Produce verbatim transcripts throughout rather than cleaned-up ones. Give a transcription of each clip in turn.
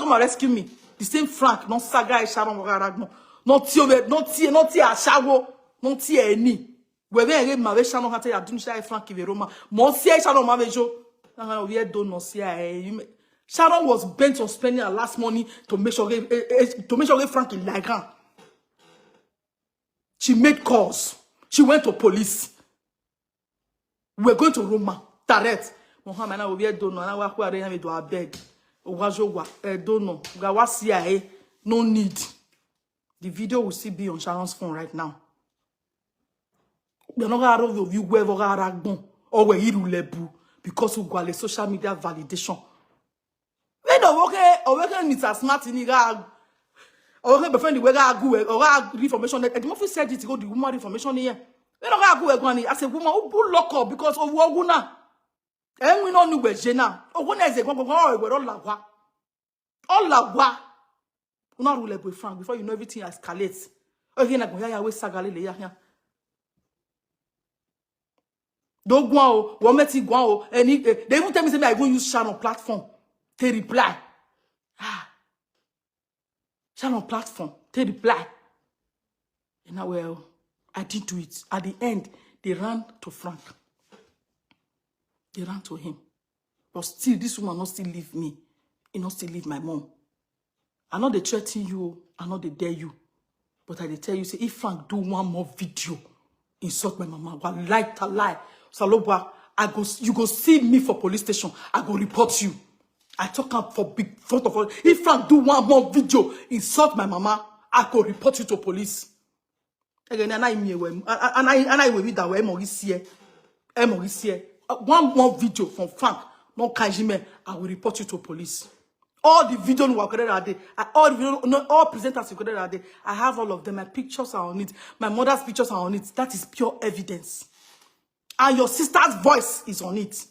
Come and rescue me. The same Frank, no saga e Sharon Waragno. No tie, no tie, no tie ashawo, no tie any. Webe ere ma we Sharon hate ya dun sha Frank Iveroma. Mo si e Sharon ma vejo. Na we do no si e. Sharon was bent on spending her last money to make sure eh, eh, to make sure Frank like her. She made calls. She went to police. We're going to Roma. Direct. Mohammed, I will be a donor. I will be a donor. I beg. Owajowa, eh, donor. Gawa C I A. No need. The video will still be on Sharon's phone right now. You're not gonna have you whoever gonna ragbon or we irulebu because we got a social media validation. When the worker or worker Mister Smart in Iraq or worker befriend the worker go or reformation. Eddie Murphy said it go the woman reformation here. When the go go as a woman who pull lock up because of Woguna. And we don't know where Jena. Or when is a go go or we don't lawa. All lawa. Una rule boy Frank before you know everything escalates. Okay, na go ya we sagale le ya ya. Don't go out. What meti go out? And eh, they even tell me say I go use Sharon platform to reply. Ah, Sharon platform to reply. And now, well, I didn't do it. At the end, they ran to Frank. They ran to him. But still, this woman not still leave me. He not still leave my mom. I know they threaten you. I know they dare you. But I dey tell you, say if Frank do one more video, insult my mama, wallahi talai, Salobwa, I go, you go see me for police station. I go report you. I talk up for big front of all. If Frank do one more video, insult my mama, I go report you to police. Again, and I me and I and I will be that way. Maurice here, Maurice here. One more video from Frank, no Kajime, I will report you to police. All the video we created that day, I- all the video, no, all presenters we created that day, I have all of them. My pictures are on it. My mother's pictures are on it. That is pure evidence. And your sister's voice is on it.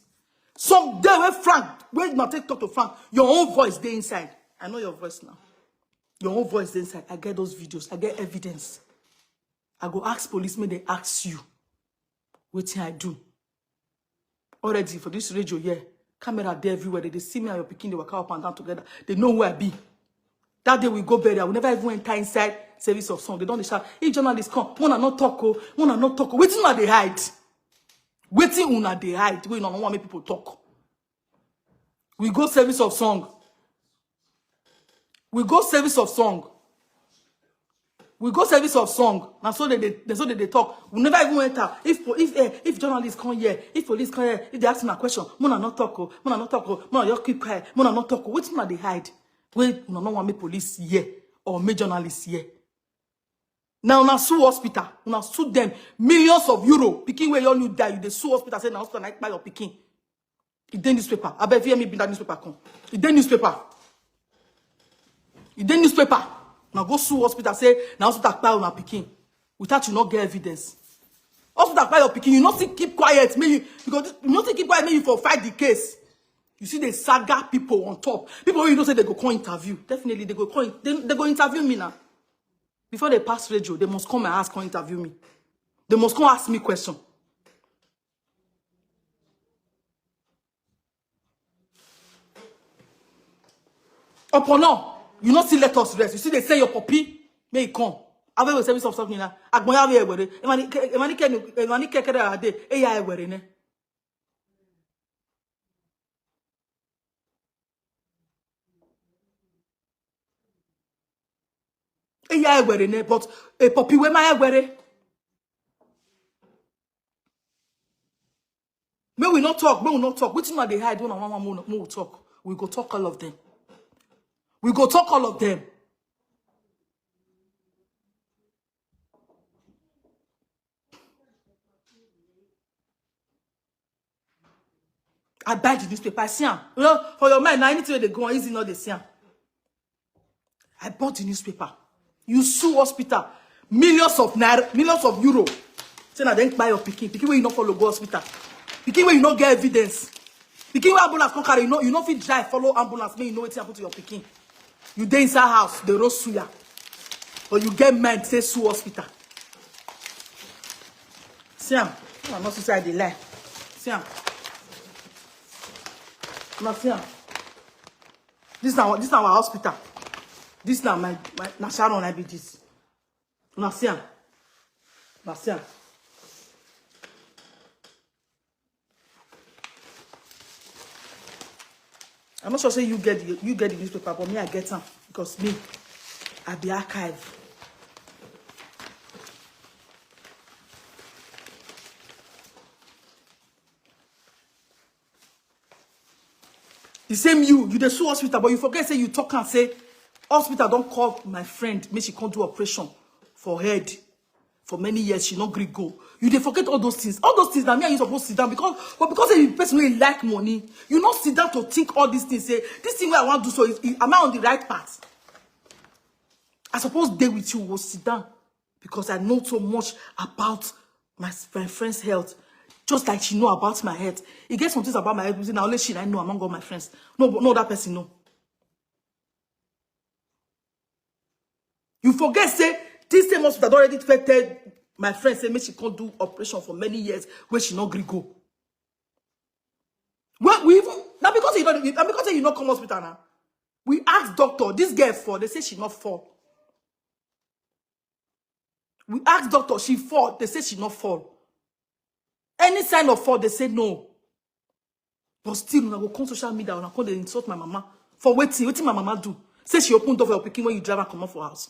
Some day when Frank, when you take talk to Frank, your own voice dey inside. I know your voice now. Your own voice dey inside. I get those videos. I get evidence. I go ask police, make they ask you. Wetin I do? Already for this radio here, camera dey everywhere. They, they see me and your pikin, they waka up and down together. They know who I be. That day we go burial, we never even enter inside service of song. They don't dey shout, if journalists come, wanna not talk, oh, wanna not talk. Oh. Wetin una dey hide? Wetin una dey hide? We no want make people talk. We go service of song. We go service of song. We go service of song. Na so they, they, they so they, they talk. We never even enter. If po- if eh, if journalists come here, if police come here, if they ask me a question, mona not talk, oh, mona not talk, oh, mona just keep quiet, mona not talk. Oh. Wetin una dey hide? Wait, una no want make police here or make journalists here. Now una sue hospital, una sue them millions of euro. Pikin wey you die, you dey sue hospital say na hospital na kpai your pikin. E dey newspaper. Abeg, if you hear me bring that newspaper come. E dey newspaper. E dey newspaper. Now go sue hospital say na hospital kpai una pikin without you not get evidence. Hospital kpai your pikin, you not still keep quiet. May you because you not still keep quiet. May you for fight the case. You see the saga people on top. People wey you know say they go come interview. Definitely they go come. They, they go interview me now. Before they pass radio, they must come and ask, come interview me. They must come ask me question. Upon all, you not still let us rest. You see, they say your puppy may come. I will service of something now. Agbon ya we were. Emani ke emani ke emani ke kere ade. Eya were ne. Eya were ne, but a puppy we my were. May we not talk. May we not talk. Which one they hide? When I want more talk, we go talk all of them. We go talk all of them. I buy the newspaper. I see am. You know, for your mind, now anything they go on easy, not they see am. I bought the newspaper. You sue hospital. Millions of naira, millions of euro. Say na then buy your pikin. Pikin where you not follow go hospital. Pikin where you not get evidence. Pikin where ambulance come carry, you know, you know fit drive, follow ambulance, make you know wetin happen to your pikin. You dey inside house, the road suya. But you get mind, say sue hospital. See am. I'm not suicide, they lie. See am. No, see am. This na this na our hospital. This na my, my na Sharon I be this. Una see am. Una see am. I'm not sure say you get the, you get the newspaper, but me I get am because me I be archive. The same you, you dey sue hospital, but you forget say you talk and say hospital don call my friend, make she come do operation for head for many years, she no gree go. You dey forget all those things. All those things na me and you suppose sit down because, but because say you be person wey like money, you no sit down to think all these things. Say this thing wey I wan do so, is, is, am I on the right path? I suppose dey with you, we sit down because I know so much about my, my friend's health, just like she know about my health. E get some things about my health wey say na only she I know among all my friends. No, no other person know. You forget say this same hospital don already tell my friend say make she come do operation for many years wey she no gree go. Well, we even na because you no na because say you no come hospital now. We ask doctor, this girl fall, they say she no fall. We ask doctor, she fall, they say she no fall. Any sign of fall, they say no. But still, una go come social media, una come dey insult my mama. For wetin? Wetin my mama do? Say she open door for your pikin when you drive her comot for house.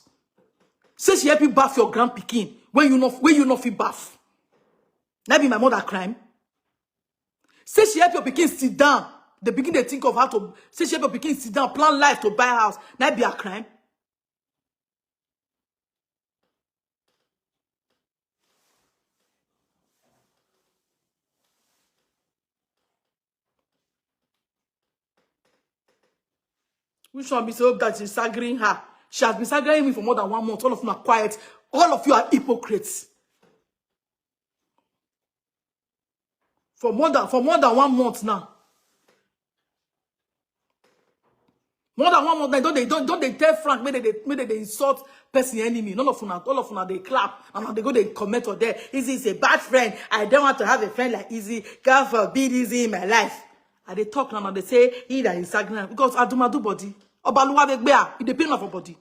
Say she help you baff your grand pikin when you no when you no fit baff. That be my mother crime. Say she help your pikin sit down. They begin dey think of how to say she help your pikin sit down, plan life to buy house. That be a crime. Which one be so that is staggering her? She has been staggering me for more than one month. All of you are quiet. All of you are hypocrites. For more than for more than one month now. More than one month now, don't they don't, don't they tell Frank, make they, they make they, they insult person enemy. None of una, all of una they clap and they go they comment on there. Izzy is a bad friend. I don't want to have a friend like Izzy. God forbid Izzy in my life. And they talk now, and they say he that is stagnant because Adumadu body. Obaluwa Vegbea, it depends on body.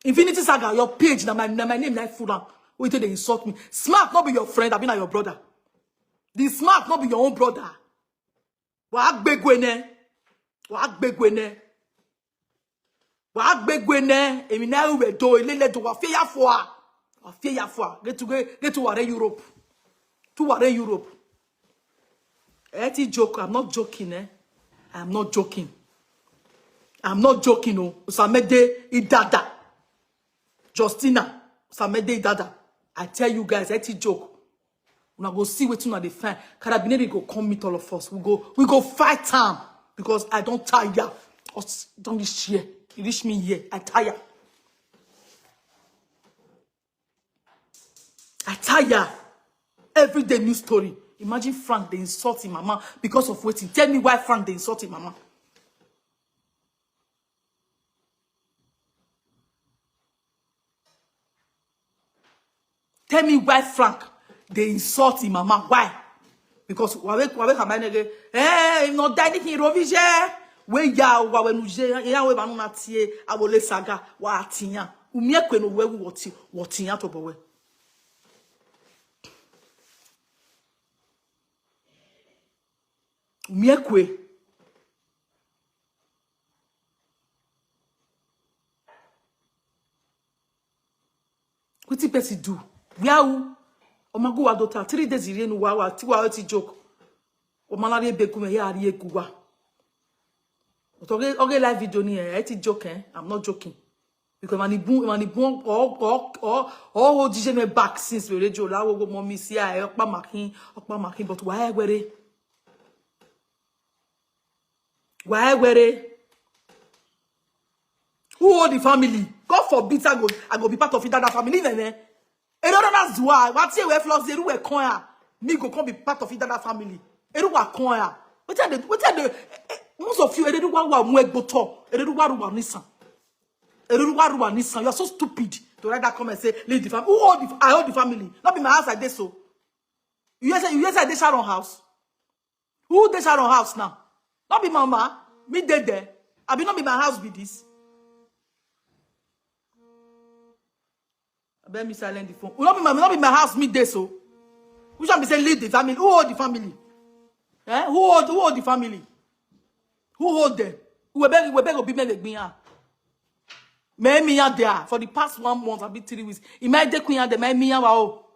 Infinity Saga, your page, na my na my name, na full am. Wait till they insult me. Smart not be your friend, I be not your brother. The smart not be your own brother. Wa gbegwene. Wa gbegwene. Wa gbegwene. Emi na uwe do ilele do wa feya fo a. Wa feya fo a. Get to get to ware Europe. To ware Europe. Eti joke. I'm not joking, eh? I'm not joking. I'm not joking. Oh, Osamede Idada. Justina, Osamede Idada. I tell you guys, Eti joke. Una go see wetin una dey find. Carabinieri go come meet all of us. We go, we go fight am because I don tire. Us don reach here. E reach me here. I tire. I tire. Everyday new story. Imagine Frank dey insult him mama because of wetin. Tell me why Frank dey insult him mama. Tell me why Frank dey insult him mama. Why? Because wawe wawe kama nege eh no dai ni kin rovije. We ya wawe nuje ya we banu na tie awole saga wa atiyan. Umie kwe no we woti woti ya to bowe. Umie kwe. Wetin person do? Where who? Omagu wa dota three days ire nu wa wa ti wa ti joke. Omalari ebe kume ya ari ekuwa. But okay, okay, live video ni eh, I ti joke eh. I'm not joking. Because mani bun mani bun or or or or hold the back since we radio la wo mo mi si a e opa makin opa makin but why were why were who hold the family? God forbid I go I go be part of it that family nene. E no that's why what you we floss dey we come here. Me go come be part of it that family. E no wa come here. Wetin dey wetin dey most of you e dey wa wa mu egbo to. E dey wa ru wa nisan. Eruruwa Ruwa Nissan, you are so stupid to write that comment say leave the family. Who hold the I hold the family? Not be my house I dey so. You hear say you hear say I dey Sharon house. Who dey Sharon house now? Not be mama. Me dey there. Abi no be my house be this? Abeg me silent the phone. No be my, no be my house me dey so. Which one be say leave the family? Who hold the family? Eh? Who hold, who hold the family? Who hold them? Who beg, who beg obi make they gbin ya? Me me ya there for the past one month, abi three weeks. It might take me ya there, me me ya wa o.